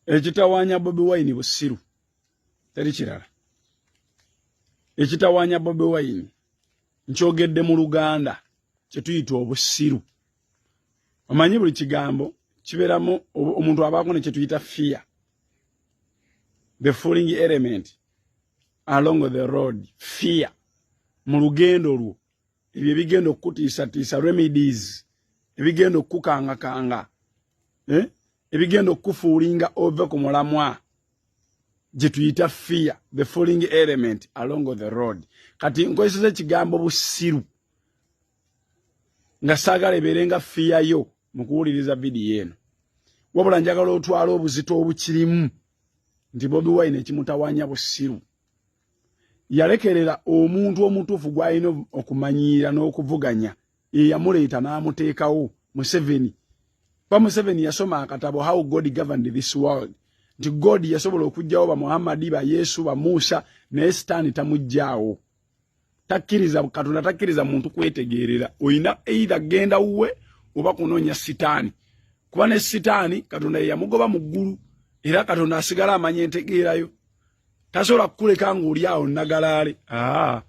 Ekitawaanya Bobi Wine busiru, teri kirala. Ekitawaanya Bobi Wine, nkyogedde mu Luganda, kyetuyita obusiru. Omanyi buli kigambo kibeeramu omuntu abaako ne kyetuyita fear, the fooling element along the road, fear mu lugendo lwo, ebyo ebigenda okukutiisatiisa, remedies ebigenda okukukangakanga, eh? Ebigenda okukufuulinga ove ku mulamwa, gye tuyita fear, the fooling element along the road. Kati nkozesa ekigambo busiru nga saagala ebeere nga fear yo mu kuwuliriza vidiyo eno, wabula njagala otwala obuzito obukirimu nti Bobi Wine ekimutawanya busiru. Yalekerera omuntu omutuufu gw'alina okumanyiira n'okuvuganya, eyamuleeta n'amuteekawo, Museveni. Ba Museveni yasoma akatabo How God Governed This World, nti God yasobola okuggyawo ba Muhammadi, ba Yesu, ba Musa, naye Sitaani tamuggyaawo. Takkiriza, Katonda takkiriza muntu kwetegeerera. Olina either genda wuwe oba kunoonya Sitaani, kuba ne Sitaani Katonda ye yamugoba mu ggulu, era Katonda asigala amanya entegeerayo, tasobola kukuleka ng'oli awo nagalaale. Aa,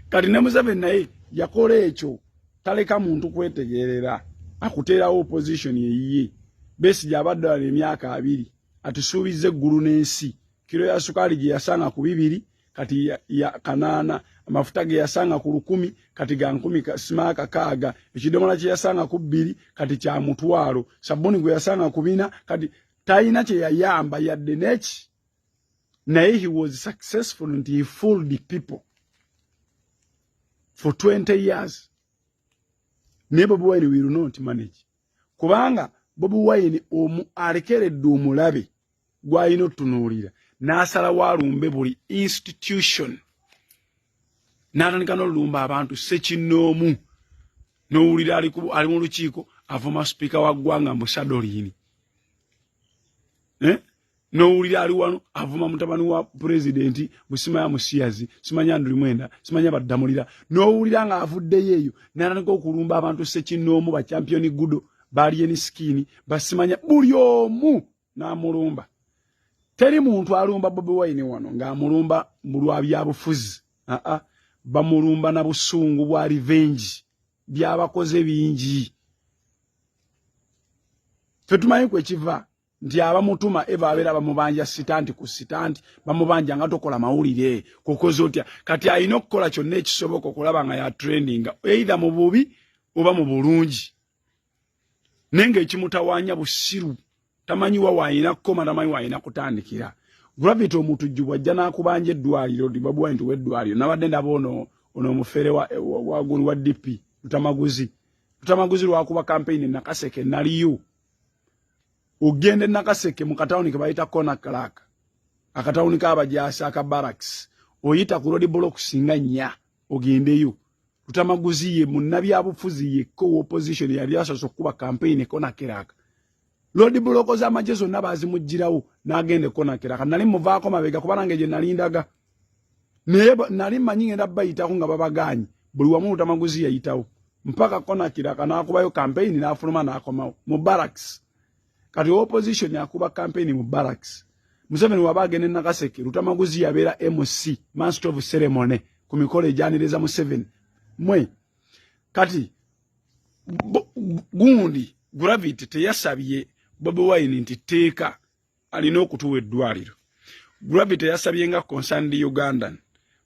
kati ne Museveni naye yakola ekyo, taleka muntu kwetegeerera, akuteerawo opposition eyiye. Besigye abadde wano emyaka 20, atusuubizza eggulu n'ensi. Kiro ya sukaali gye yasanga ku 2 kati ya 800, amafuta ge yasanga ku 1000 kati ga nkumi simaaka kaaga, ekidomola kye yasanga ku 2 kati kya 500, sabuni gwe yasanga ku 4 kati talina kye yayamba yadde neki. Naye he was successful nti he fooled the people for 20 years. Naye Bobi Wine will not manage, kubanga Bobi Wine alekeredde omulabe gw'alina otutunuulira, n'asalawo alumbe buli institution, n'atandika n'olulumba abantu sekinnoomu. N'owulira ali mu lukiiko avuma sipiika wa ggwanga mbu Sadolini, eh? N'owulira ali wano avuma mutabani wa pulezidenti, busimaya musiyazi, simanya nduli mwenda, simanya baddamulira. N'owulira ng'avuddeyo eyo n'atandika okulumba abantu sekinnoomu, ba Champion Gudo, ba Alien Skin, basimanya buli omu n'amulumba. Teri muntu alumba Bobi Wine wano ng'amulumba mu lwa byabufuzi. Aa, bamulumba na busungu bwa revenge, byabakoze bingi. Fe tumanyi kwekiva nti abamutuma eva abeera bamubanja stunt ku stunt, bamubanja nga tokola mawulire, kukoze otya. Kati alina okukola kyonna ekisoboka okulaba nga ya trendinga, either mu bubi oba mu bulungi. Naye ng'ekimutawaanya busiru, tamanyi wa waayina kukoma, tamanyi waayina kutandikira. Gravity Omutujju bwajja n'akubanja eddwaliro, Bobi nti weddwaliro nabadde ndaba ono omufere wa wa DP, Lutamaguzi. Lutamaguzi lwakuba campaign Nakaseke, naliyo. Ogende Nakaseke mu katawuni ke bayita Konakalaka, akatawuni k'abajaasi aka barracks, oyita ku road blocks nga nnya ogendeyo. Lutamaguzi ye munnabyabufuzi yekka opposition yali asoose okukuba campaign e Konakeraka. Road block z'amagye zonna baazimugirawo n'agenda e Konakeraka. Nali muvaako mabega kuba nange gye nalindaga, naye nali mmanyi ngenda bayitako nga babagaanyi. Buli wamu Lutamaguzi yayitawo mpaka Konakeraka, n'akubayo campaign, n'afuluma, n'akomawo mu barracks. Kati opposition akuba campaign mu barracks, Museveni waba agenda e Nakaseke, Lutamaguzi yabeera MC, master of ceremony, ku mikolo egyaniriza Museveni. Mwe kati gundi Gravity teyasabye Bobi Wine nti tteeka alina okutuwa eddwaliro. Gravity yasabye nga concerned Ugandan,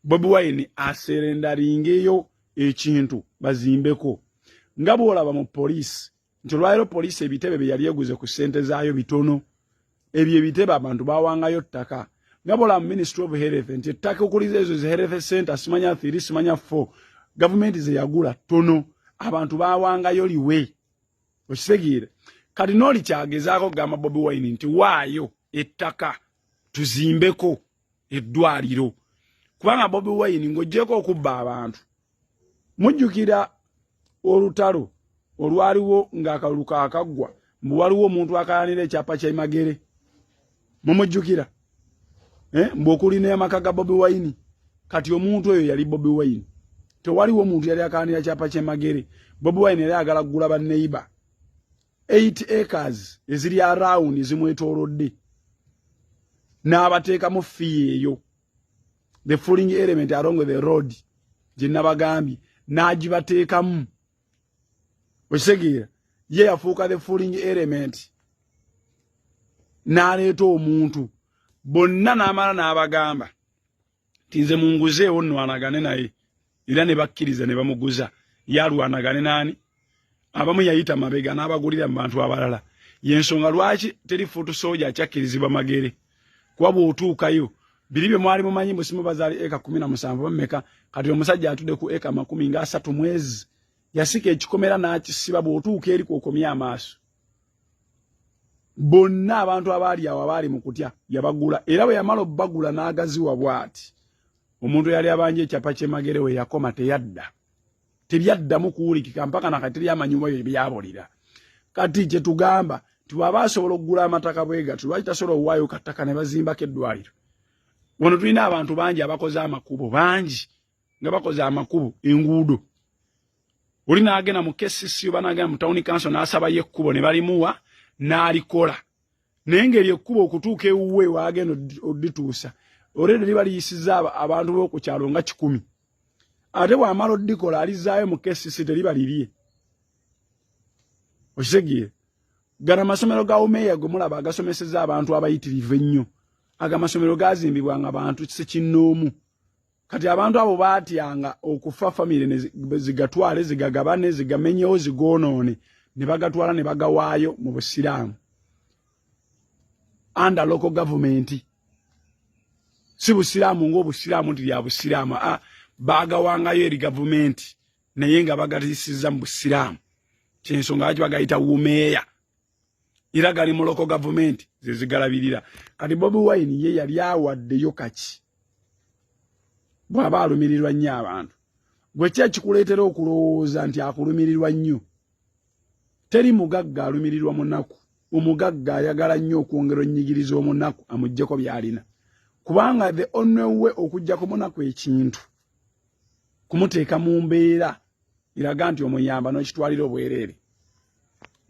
Bobi Wine asurrenderingeyo ekintu bazimbeko. Nga bw'olaba mu poliisi nti olwaliro poliisi ebitebe bye yali eguze ku ssente zaayo bitono, ebyo ebitebe abantu bawangayo ttaka. Nga bw'olaba mu Ministry of Health nti ettaka okuliza ezo zi health center, simanya 3, simanya 4, gavumenti ze yagula ttono, abantu bawangayo liwe. Okitegeera? Kati nooli kyagezaako kugamba Bobi Wine nti waayo ettaka tuzimbeko eddwaliro, kubanga Bobi Wine ng'oggyeko okubba abantu, mujjukira olutalo olwaliwo ng'akalulu kaakaggwa, mbu waliwo omuntu akayanira ekyapa ky'emagere, mumujjukira, eh? Mbu okulina amaka ga Bobi Wine. Kati omuntu oyo yali Bobi Wine. Tewaliwo omuntu yali akayanira kyapa ky'emagere. Bobi Wine yali ayagala kugula banneiba 8 acres eziri around, zimwetoolodde. N'abateekamu fear eyo, the fooling element along the road gye nabagambye, n'agibateekamu. Okitegeera? Ye yafuuka the fooling element, n'aleeta omuntu bonna, n'amala n'abagamba nti, "Nze munguzeewo nnwanagane naye." Era ne bakkiriza ne bamuguza, yalwanagane naani. Abamu yayita mabega n'abagulira mu bantu abalala. Yensonga lwaki teri foot soldier akyakkirizibwa Magere, kuba bw'otuukayo biri bye mwali mumanyi musimu bazaali eka 17 bameka. Kati omusajja atudde ku eka 30 mwezi, yasika ekikomera n'akisiba. Bw'otuuka eri kwokomya amaaso, bonna abantu abaali awo abaali mu kutya yabagula. Era bwe yamala obbagula n'agaziwa bw'ati, omuntu eyali abanja ekyapa ky'emagere we yakoma teyadda, tebyaddamu kuwulikika mpaka nakati, teryamanyibwa bye byabulira. Kati kyetugamba nti bw'aba asobola okugula amataka bwe gati, lwaki tasobola okuwaayo kattaka ne bazimbako eddwaliro? Wano tulina abantu bangi abakoze amakubo, bangi nga bakoze amakubo, enguudo. Oli n'agenda mu KCC oba n'agenda mu town council n'asabayo ekkubo ne balimuwa n'alikola, naye ngeri ekkubo okutuuka ewuwe waagenda odituusa olwedde liba liyisizza abantu b'oku kyalo nga 100. Ate bw'amala oddikola alizaayo mu KCC, teriba lirye. Okitegeera? Gano amasomero ga umeeya gwe mulaba agasomeseza abantu abayitirivu ennyo, ago amasomero gazimbibwanga bantu sekinnoomu. Kati abantu abo baatyanga okufa, famire ne zigatwale, zigagabane, zigamenyewo, zigoonoone, ne bagatwala ne bagawaayo mu busiraamu under local government. Si busiraamu ng'obusiraamu nti lya busiraamu, a baagawangayo eri gavumenti, naye nga bagatisiza mu busiraamu. Kyensonga lwaki bagayita wumeeya, era gali mu local government zezigalabirira. Kati Bobi Wine ye yali awaddeyo kaki bw'aba alumirirwa nnyo abantu? Gwe ki ekikuleetera okulowooza nti akulumirirwa nnyo? Teri mugagga alumirirwa munaku. Omugagga ayagala nnyo okwongera onnyigiriza omunaku amuggyeko by'alina, kubanga the only way okuggyako munaku ekintu kumuteeka mu mbeera eraga nti omuyamba n'okitwalira obwereere,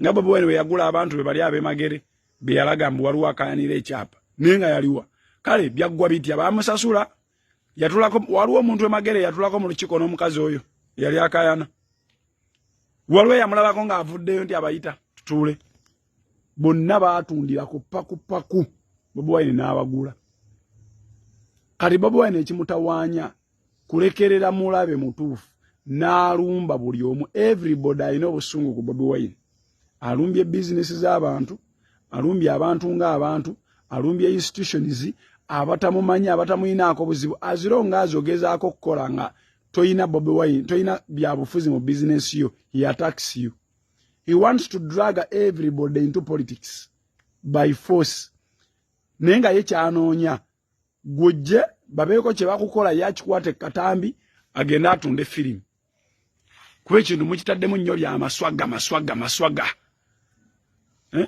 nga Bobi Wine bwe yagula abantu be bali ab'emagere be yalaga mbu waliwo akayanira ekyapa, naye nga yaliwa. Kale byaggwa bitya? Bamusasula, yatulako. Waliwo omuntu emagere yatulako mu lukiiko n'omukazi oyo yali akayana. Waliwo eyamulabako ng'avuddeyo nti abayita tutuule? Bonna baatundira ku pakupaku, Bobi Wine n'abagula. Kati Bobi Wine ekimutawaanya kulekerera mulabe mutuufu n'alumba buli omu. Everybody alina obusungu ku Bobi Wine. Alumbye bizinesi z'abantu, alumbye abantu ng'abantu, alumbye institutions, abatamumanyi, abatamuyinaako buzibu. Aziro ngaazi ogezaako okukola nga toyina Bobi Wine, toyina byabufuzi mu bizinesi yo, he attacks you. He wants to drag everybody into politics by force, naye nga ye kyanoonya gwojje babeeko kye bakukola, yakikwata ekatambi agende atunde firimu, kuba ekintu mukitaddemu nnyo byamaswaga, maswaga, maswaga, eh?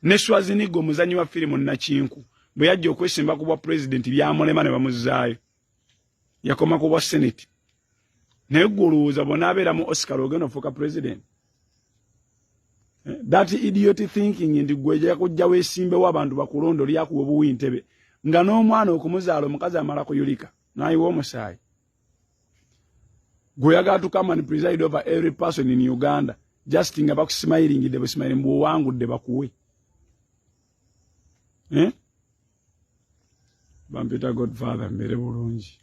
Ne Schwarzenegger, omuzanyi wa firimu nakinku, bwe yajja okwesimba ku bwa pulezidenti byamulema ne bamuzaayo, yakoma ku bwa senate. Naye gwe olowooza bwonaabeera mu Oscar ogenda ofuuka pulezidenti? Eh, that idiot thinking nti gwe kujja weesimbewo abantu bakulonda, olyakuwa obuwi ntebe, nga n'omwana okumuzaala omukazi amala kuyulika n'ayiwa omusaayi. Gwe oyagala to come and preside over every person in Uganda just nga bakusmiringidde busmiring, bw'owangudde bakuwe, eh? Bampita Godfather, mbeere bulungi.